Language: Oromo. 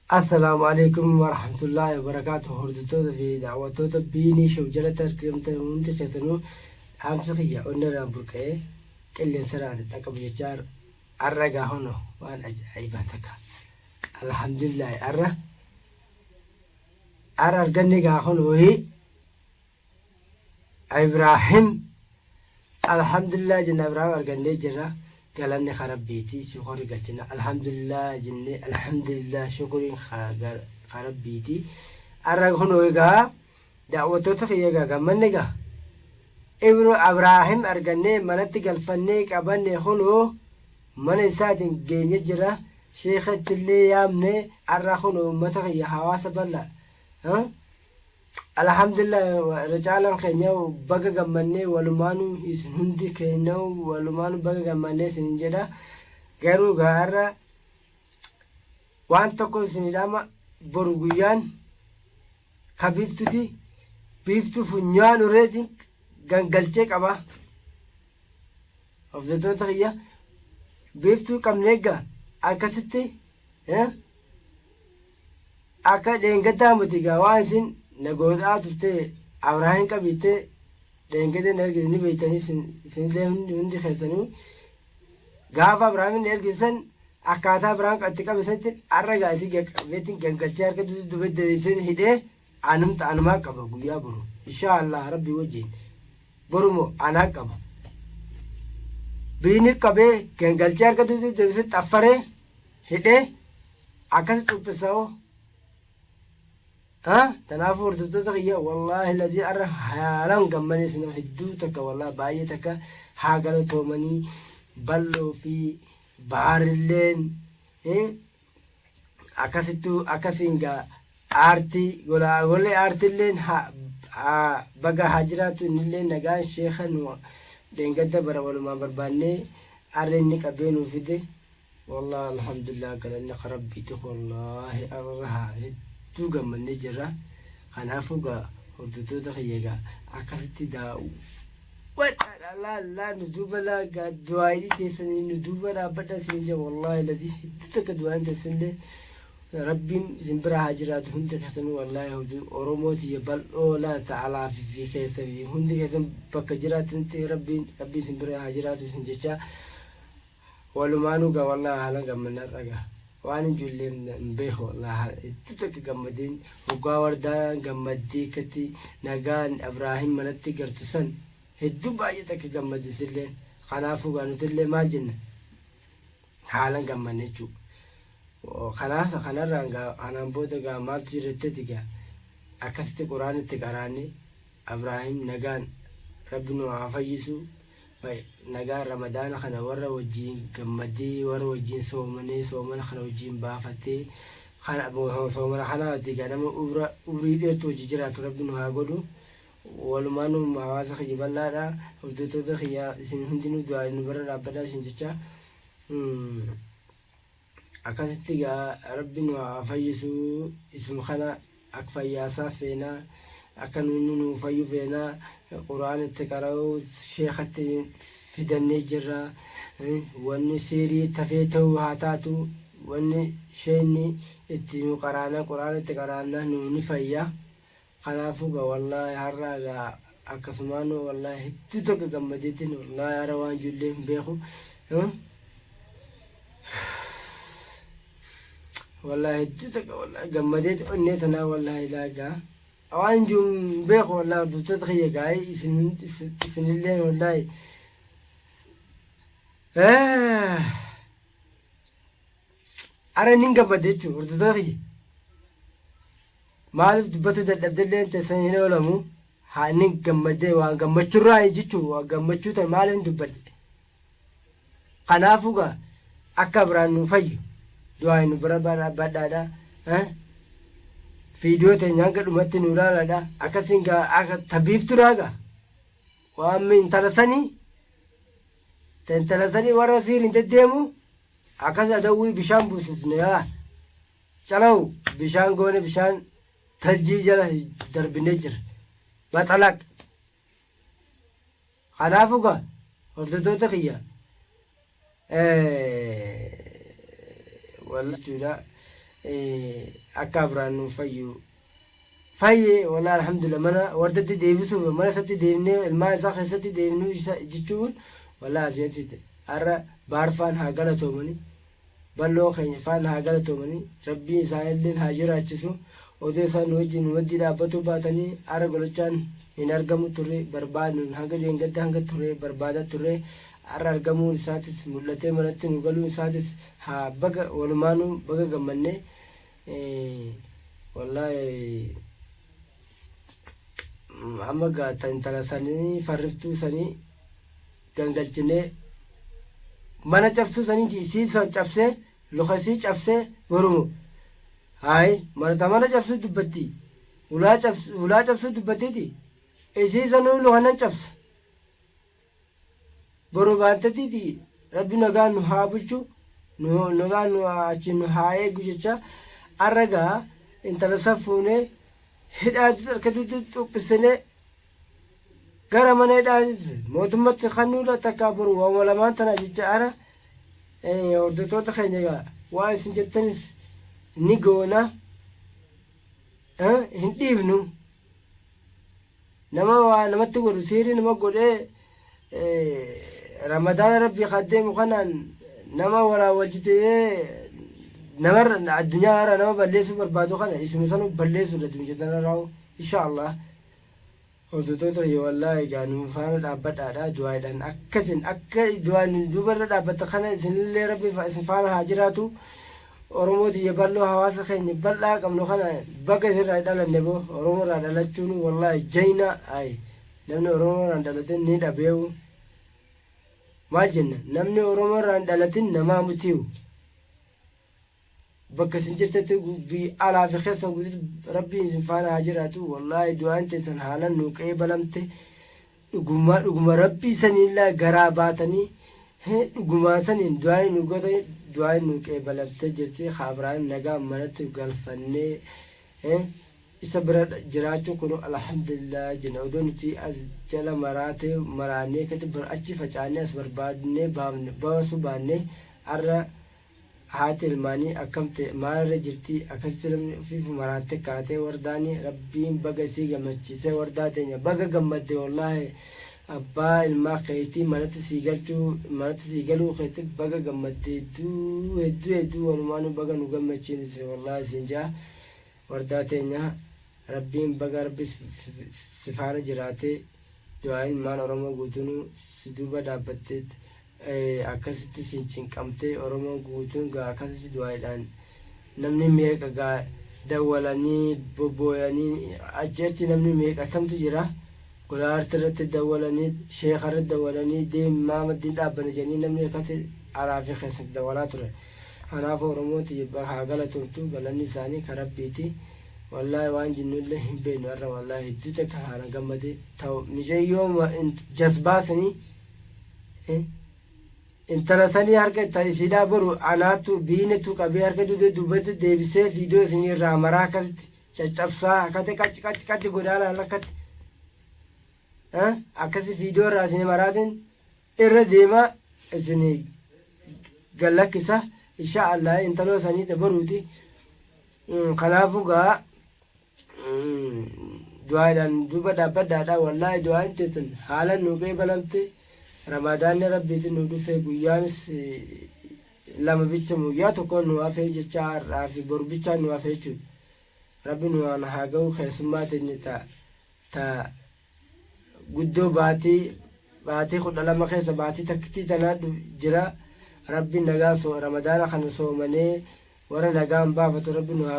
Assalaamu alaikum warahmatullaahi wabarakaatu. Hordoftoota fi daawwattoota Biinii Show jalatti argamtan hundi keessanuu, dhaamsi kiyya onnarraan burqa'ee qilleensarraan dhaqqabu jechaa, har'a gaa hono waan ajaa'ibaa takka, alhamdulillaahi, har'a har'a arganne gaa hono wayii Ibraahim, alhamdulillah jenna. Ibraahim argannee jirra, galanni ka Rabbiiti, shukuri galchina, alhamdulillah jennee, alhamdulillah, shukuriin ka Rabbiiti. Har'a kunoo egaa daawwattoota kiyya, egaa gammanne egaa Ibro Abraahim argannee manatti galfannee qabanne, kunoo mana isaatiin geenye jira, sheeka ittillee yaamne. Har'a kunoo ummata kiyya, hawaasa bal'aa, alhamdulillah, irra caalaan keenya baga gammannee, walumaanuu isin hundi keenya walumaanuu baga gammannee isin jedha. Garuu gaarra waan tokko isin hidhama, boru guyyaan ka biiftuti, biiftuu funyaan ureetiin gangalchee qaba. Hordoftoota kiyya, biiftuu qabne egaa akkasitti akka dheengaddaa miti gaa. Waan isin na godhaa turte, Abrahaam qabiitte dheengadda na ergite ni beektanii isinillee hundi keessanuu. Gaafa Abrahaamin na ergite san akkaataa Abrahaam itti qabe sanitti har'a gaa isin qabeetiin gangalchee harka duuba deebisee hidhee anumta anumaa qaba guyyaa boru, inshaa Allah, Rabbii wajjin borumoo anaa qaba. Biini qabee gangalchee harka duuba deebisee xaffaree hidhee akkas xuphisa. Kanaafuu hordoftoota kiyya, wallaahi lazii arra haalaan gammanee isin hedduu takka, wallaahi baay'ee takka haa galatoomanii bal'oo fi baarilleen akkasittuu akkasiin gaa aartii golaa golee aartilleen haa baga haa jiraatu. Innillee nagaan sheeka nu dheengadda bara walumaan barbaannee arra inni qabee nuu fide. Wallahi alhamdulillah, galanni ka Rabbiiti. Wallahi arra hedduu gammannee jirra. Kanaafuu gaa hordoftoota kiyya, gaa akkasitti daawwadhaadha, laal laal, nu duuba laa gaa du'aayii teessanii nu duuba dhaabbadha isin jira. Wallahi lazii hedduu takka du'aayin teessanillee Rabbiin isin bira haa jiraatu hundi keessanuu. Wallahi hojii Oromoo tiyya bal'oo laa ta'alaa fi keessa fi hundi keessan bakka jiraatanitti Rabbiin isin bira haa jiraatu isin jechaa. Walumaanuu gaa wallahi haalan gammanne har'a gaa. Waan ijoolleen hin beeku, wallahi hedduu takka gammadeen. Hoggaa wardaan gammaddee akkatti nagaan Abraahim manatti gartu san hedduu baay'ee takka gammadde silleen. Kanaafuu gaa nutillee maal jenna, haalan gammanne jechuudha. Kanaaf kanarraan gaa kanaan booda gaa maaltu jirretteti gaa akkasitti quraan itti qaraanne Abraahim nagaan Rabbi nu haa fayyisu. Nagaan Ramadaana kana warra wajjiin gammadee, warra wajjiin soomanee, soomana kana wajjiin baafatee, kana soomana kanaati gaa nama umrii dheertuu wajji jiraatu Rabbi nu haa godhu. Walumaanuu hawaasa kiyya bal'aadha, hordoftoota kiyya, isin hundinuu du'aa nu bira dhaabbadhaa isin jecha. Akkasitti gaa Rabbi nu haa fayyisu isuma kana, akka fayyaasaa feena, akka nunni nuu fayyu feena. Quraan itti qara'u sheekatti fidannee jirra. Wanni siirii tafee ta'uu haa taatu, wanni sheeyni itti nu qaraana, quraan itti qaraanna, nuu ni fayya. Kanaafuu gaa wallaahi har'aa gaa akkasumaan wallaahi hedduu takka gammadeetiin, wallaahi har'a waan ijoollee hin beeku. Wallaahi hedduu takka wallaahi gammadeeti onnee tanaa, wallaahi laagaa waan hin jiru hin beeku. Wallaahi hordoftoota kiyya gaa isin isinillee wallaahi har'a nin gammade jechuudha hordoftoota kiyya. Maaliif dubbatu dadhabdellee teessan hin oolamu, haa inni gammadee waan gammachurraa jechuun gammachuu tan maaliif hin dubbadhe. Kanaafuu gaa akka biraan nu fayyu du'aa nu bira badhaadha. Viidiyoo teenya hanga dhumatti nu ilaaladha. Akkasiin gaa akka tabiifturaa gaa waan intala sanii intala sanii warra siiriin deddeemu akkas adawwii bishaan buusifne yaa calaw bishaan goone, bishaan taljii jala darbinee jira baxalaq. Kanaafuu gaa hordoftoota kiyya wal jechuudha. Akka Abrahaam nuuf fayyu fayyee walaa alhamdulillah mana wardatti deebisuuf mana isatti deemnee ilmaan isaa keessatti deemnuu isa jechuun walaa asii har'a baarfaan haa galatoomani, balloo keenya faan haa galatoomani, rabbiin isaanillee haa jiraachisu. Odoo isaan nu wajjin nu maddii dhaabbatuu baatanii har'a golochaan hin argamu turre. Barbaadnu hanga dheengadda hanga turre barbaadaa turre. Har'a argamuun isaatis mul'atee manatti nu galuun isaatis haa baga walumaanuu baga gammanne. Wallaahi amma gaa intala sanii farriftuu sanii gangalchinee mana cabsuu sanii isii san cabsee luka isii cabsee borumu hayi mana mana cabsuu dubbatti, ulaa cabsuu dubbattiiti, isii sanuu luka nan cabsa boru baanteetiiti. Rabbi nagaa nu haa bulchu, nagaa nu achi nu haa eegu jecha arra gaa intala san fuunee hidhaa harkatti xuphisiinee gara mana hidhaatis mootummatti kannuudha takkaa boru waanuma lamaan tana jecha. Ara hordoftoota keenya gaa waan isin jettanis ni goona, hin dhiifnu. Nama waa namatti godhu, siirii nama godhee, Ramadaana rabbii kan deemu kanaan nama walaa wal jitee nama addunyaa irraa nama balleessuu barbaadu kana isuma sanu balleessuudha addunyaa irraa insha Allah. Hordoftoota yoo wallaahi egaa nu faana dhaabbadhaadha du'aadhaan akkasin akka du'aan duuba irra dhaabbata kana isinillee rabbi isin faana haa jiraatu. Oromoo tiyya bal'oo, hawaasa keenya bal'aa qabnu kana baga isinirraa dhalanne boo. Oromoo irraa dhalachuun wallaahi jayna ay namni Oromoo irraa dhalatin ni dhabeewu. Maal jenna, namni Oromoo irraa dhalatin namaa mutiiwu. Bakka isin jirtetti biyya alaa fi keessan guututti rabbiin isin faana haa jiraatu. Wallaahi du'aan teessan haalan nuu qeebalamte. Dhuguma dhuguma rabbii saniillaa garaa baatanii dhugumaa saniin du'aan nu godhe, du'aan nuu qeebalamte jirti. Haa Ibraahim nagaan manatti galfannee isa bira jiraachuun kun alhamdulillah jenna. Odoo nuti as jala maraatee maraannee kati achi facaannee as barbaadnee baafne baasuu baannee har'a haati ilmaanii akkam ta'e, maalirra jirti? Akkasitti namni ofiifu maraatte kaatee wardaanii. Rabbiin baga isii gammachiisee. Wardaa teenya baga gammadde. Wallaahi abbaa ilmaa keetii manatti sii galchuu, manatti sii galuu keetti baga gammadde. Hedduu hedduu hedduu walumaanuu baga nu gammachiise wallaahi siin jaa. Wardaa teenya rabbiin baga rabbi si faana jiraatee, du'aa ilmaan Oromoo guutuun si duuba dhaabbattee akkasitti siin cinqamtee, Oromoon guutuun gaa akkasitti du'aadhaan namni meeqa gaa dawwalanii bobbooyanii achi achi namni meeqatamtu jira. Golaarti irratti dawwalanii, sheeka irratti dawwalanii, deemaa maddiin dhaabbanne jedhanii namni akkatti alaa fi keessatti dawwalaa ture. Kanaafuu Oromoon tiyya haa galatomtu, galanni isaanii ka rabbiiti. Wallaahi waan jinnullee hin beeknu. Har'a wallaahi hedduu takka haalan gammade. Ta'u micayyoo jasbaasanii intala sanii harka ta isiidhaa boru anaattu biinetu qabee harka dugda duubatti deebisee viidiyoo isinii irraa maraa akkasitti caccabsaa akkatti qacci qacci qacci godhaa laala akkatti akkasi viidiyoo irraa isinii maraatiin irra deemaa isinii gallakkisa insha Allah intaloo sanii ta boruuti. Kanaafuu gaa du'aadhaan duuba dhaabbadhaadha. Wallaahi du'aan teessan haalan nu qeebalamte. Ramadaanni rabbiitiin nu dhufe, guyyaanis lama bicha, guyyaa tokko nu hafe jecha, har'aa fi boru bichaa nu hafe jechuudha. Rabbi nu haa ga'u. Keessummaa teenya ta guddoo baatii 12 keessa baatii takkitii tanaa jira. Rabbi nagaa ramadaana kana soomanee warra nagaan baafatu rabbi nu haa.